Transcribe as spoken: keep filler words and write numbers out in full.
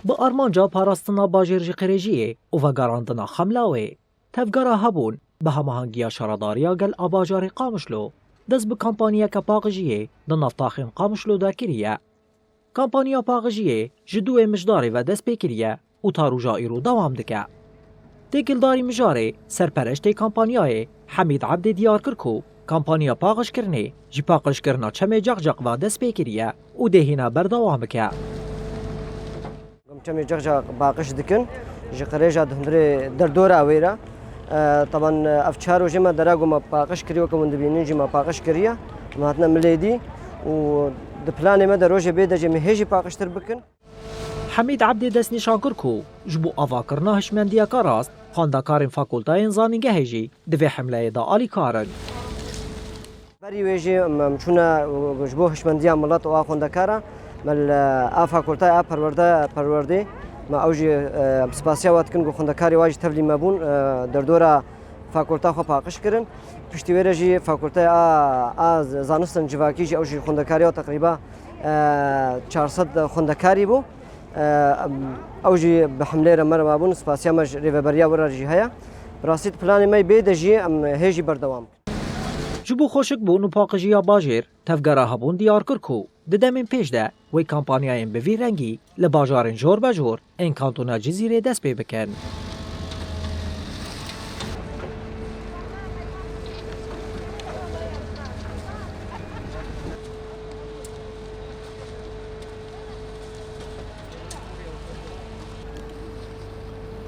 Bi armanca parastina bajêr ji qirêjiyê û vegerandina xemla wê, Tevgera Hebûn bi hemahengiya Şaredariya Gel a bajarê Qamişlo dest bi kampanyeke paqijiyê di navtaxên Qamişlo de kiriye. Kampanya paqijiyê ji duwê Mijdarê ve dest pê kiriye û ta roja îro dewam dike. Têkildarî mijarê serpereştê kampanyayê Hemîd Ebdê diyar kir ku kampanya paqijkirinê ji paqijkirina çemê Cexceq ve dest pê kiriye û dê hîna berdewam bike. Em çemê Cexceq paqij dikin, ji qirêja di hundirê derdora wê re. E, teban, e, ev çar rojê me dera ku me paqij kiriye, weke hûn dibînin jî me paqij kiriye. Em hatine milê dî û di planê me de rojê bê de jî em hê jî paqijtir bikin. Hemîd Ebdê destnîşan kir ku ji bo avakirina hişmendiyeke rast, xwendekarên fakultayên zanîngehê jî di vê hemleyê de alîkar in. Berî wê jî em, em çûne ji bo hişmendiya milet û a xwendekara me li a fakultaya a perwerde, perwerdê me ew jî, e, em spasiya we dikin ku xwendekarê wa jî tevlî me bûn, e, derdora fakulta xwe paqij kirin. Piştî wê re jî fakultaya a, a zanistên civakî jî ew jî xwendekariya teqrîba, e, çar sed xwendekarî bû. E, em, ew jî bi hemlê re me re mabûn, spasiya me ji rêveberiya we re jî heye. Bi rastî di planê me bê de jî em hê jî berdewam. Ji bo xweşikbûn û paqijiya bajêr, Tevgera Hebûn diyar kir ku di demên pêş de wê kampanyayên bi vî rengî li bajarên jor be jor ên kantona Cizîrê dest pê bikin.